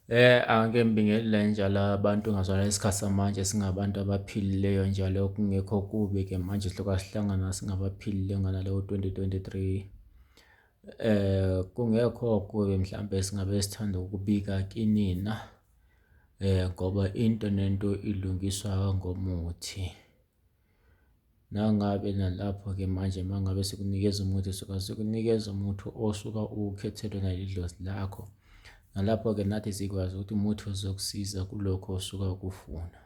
Ake ngibingelele njalo abantu ngazona isikhathi samanje singabantu abaphilileyo njalo kungekho kubi-ke manje siloke sihlangana singabaphilileyo ngalelo 2023. Kungekho kubi mhlampe singabe sithanda ukubika kinina ngoba into nento ilungiswa ngomuthi. Nangabe nalapho-ke manje uma ngabe sikunikeza umuthi suka sikunikeza umuthi osuka uwukhethelwe nalidlozi lakho. Nalapho-ke nathi sikwazi ukuthi umuthi uzokusiza kulokho osuka ukufuna.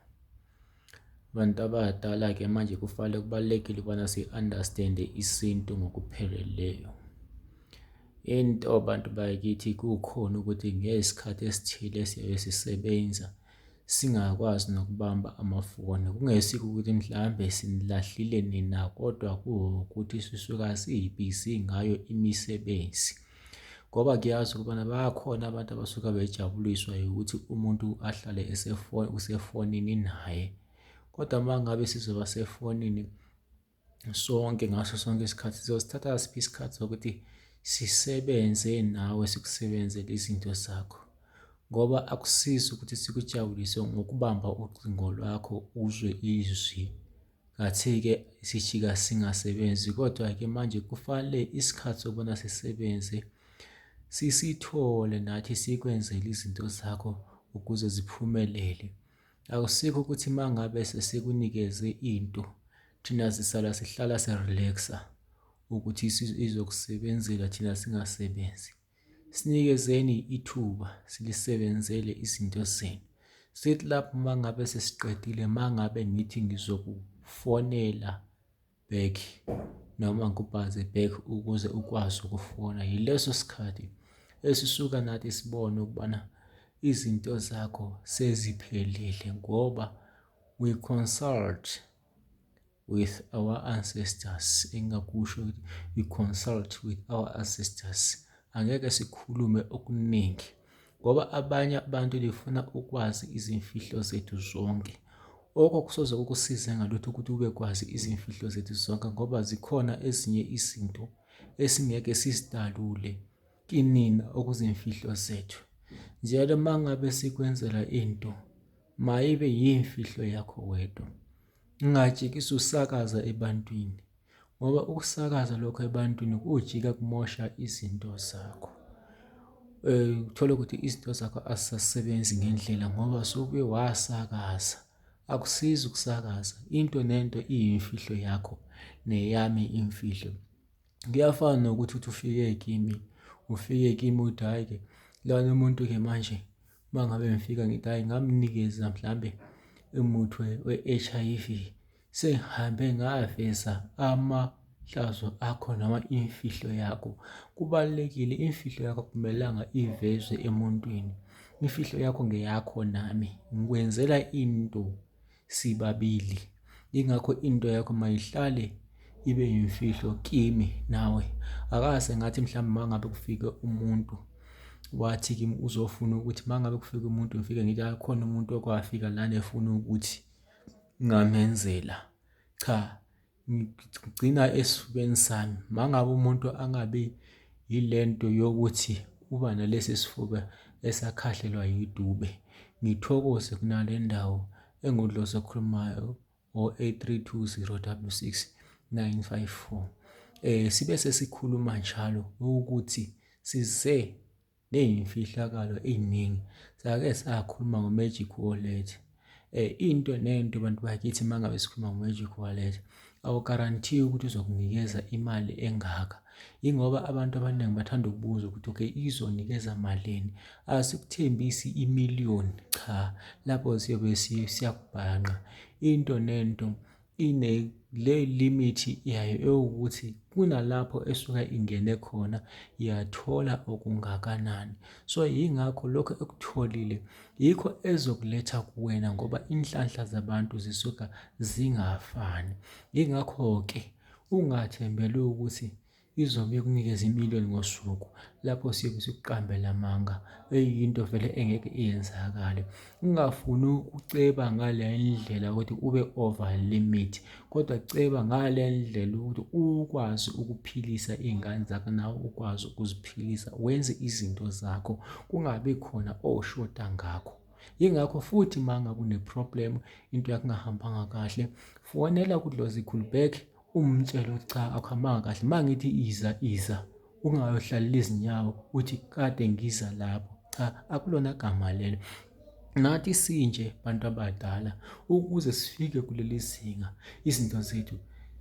Bantu abadala-ke manje kufanele kubalulekile ukubana si-understand-e isintu ngokupheleleyo. Into bantu bakithi kukhona ukuthi ngesikhathi esithile siyabe sisebenza singakwazi nokubamba amafoni. Kungesikho ukuthi mhlambe sinilahlile nina kodwa kuwukuthi sisuka sibhizi ngayo imisebenzi. Ngoba kuyazi ukubana bakhona abantu abasuka bejabuliswa ukuthi umuntu ahlale usefonini naye. Kodwa uma ngabe sizoba sefonini sonke ngaso sonke isikhathi sizosithatha siphi isikhathi sokuthi sisebenze nawe sikusebenzele izinto zakho ngoba akusizi ukuthi sikujabulise ngokubamba ucingo lwakho uzwe izwi ngathi-ke sijika singasebenzi kodwa-ke manje kufanele isikhathi sokubona sisebenze sisithole nathi sikwenzele izinto zakho ukuze ziphumelele. Akusikho ukuthi uma ngabe sesikunikeze into thina sisala sihlala si-relax-a ukuthi izokusebenzela thina singasebenzi. Sinikezeni ithuba silisebenzele izinto zenu. Sithi lapho uma ngabe sesiqedile uma ngabe ngithi ngizokufonela back noma ngikubhaze back ukuze ukwazi ukufona. Yileso sikhathi esisuka nathi sibone ukubana izinto zakho seziphelile ngoba we consult with our ancestors. Engingakusho ukuthi we consult with our ancestors. Angeke sikhulume okuningi ngoba abanye abantu befuna ukwazi izimfihlo zethu zonke. Okho kusoze kukusize ngalutho ukuthi ube kwazi izimfihlo zethu zonke ngoba zikhona ezinye izinto esingeke sizidalule kinina okuzimfihlo zethu. Njalo uma ngabe sikwenzela into mayibe yimfihlo yakho wedwa. Ungajikisi usakaza ebantwini. Ngoba ukusakaza lokho ebantwini kujika kumosha izinto zakho. Uthole ukuthi izinto zakho azisasebenzi ngendlela ngoba suke wasakaza. Akusizi ukusakaza, into nento iyimfihlo yakho neyami imfihlo. Kuyafana nokuthi uthi ufike kimi, ufike kimi uthi hhayi-ke lona umuntu-ke manje uma ngabe ngifika ngithi hhayi ngamnikeza mhlambe umuthi we-H_I_V. Sengihambe ngaveza amahlazo akho noma imfihlo yakho. Kubalulekile, imfihlo yakho akumelanga ivezwe emuntwini. Imfihlo yakho ngeyakho nami, ngikwenzela into sibabili. Yingakho into yakho mayihlale ibe yimfihlo kimi nawe. Akase ngathi mhlawumbe uma ngabe kufike umuntu wathi kimi uzofuna ukuthi uma ngabe kufike umuntu ngifike ngithi akhona umuntu okwafika lana efuna ukuthi ngamenzela cha ngigcina esifubeni sami mangabe umuntu angabi yilento yokuthi uba nalesi sifuba esakhahlelwa yidube ngithokoze kunale ndawo engudlozi okhulumayo o-832066954 sibe sesikhuluma njalo ukuthi size ney'mfihlakalo ey'ningi. Sake sakhuluma ngo-magic wallet. Into nento bantu bakithi uma ngabe sikhuluma ngo-magic wallet, awugarantiyi ukuthi uzokunikeza imali engaka. Yingoba abantu abaningi bathanda ukubuza ukuthi okay, izonikeza malini? Asikuthembisi imiliyoni, cha, lapho siyobe siyakubhanqa. Into nento ine le limit yayo ewukuthi kunalapho esuke ingene khona yathola okungakanani. So yingakho lokho ekutholile yikho ezokuletha kuwena ngoba inhlanhla zabantu zisuka zingafani. Yingakho-ke ungathembeli ukuthi. izobe ikunikeza imiliyoni ngosuku, lapho siyobe sikuqambela amanga, eyinto vele engeke iyenzakale. Ungafuni ukuceba ngale ndlela ukuthi ube over limit, kodwa ceba ngale ndlela ukuthi ukwazi ukuphilisa iy'ngane zakho nawe ukwazi ukuziphilisa, wenze izinto zakho kungabi khona oshoda ngakho. Yingakho futhi uma ngabe une-problem into yakho ingahambanga kahle, fonela kuDlozi Khulubhek umtshele ukuthi cha akuhambanga kahle. Uma ngithi iza iza ungayohlalela izinyawo uthi kade ngiza lapho. Cha akulona gama lelo. Nathi sinje bantu abadala ukuze sifike kuleli zinga izinto zethu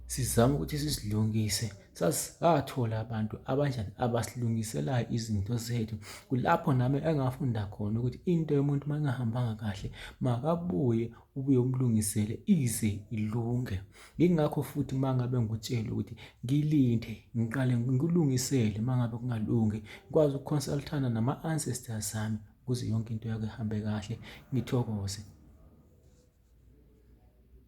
sizama ukuthi sizilungise Sasathola abantu abanjani abasilungiselayo izinto zethu. Kulapho nami engafunda khona ukuthi into yomuntu uma ingahambanga kahle makabuye ubuye umlungisele ize ilunge. Yingakho futhi uma ngabe ngikutshela ukuthi ngilinde ngiqale ngikulungisele uma ngabe kungalungi ngikwazi ukuconsultana nama-ancestors ami ukuze yonke into yakho ihambe kahle ngithokoze.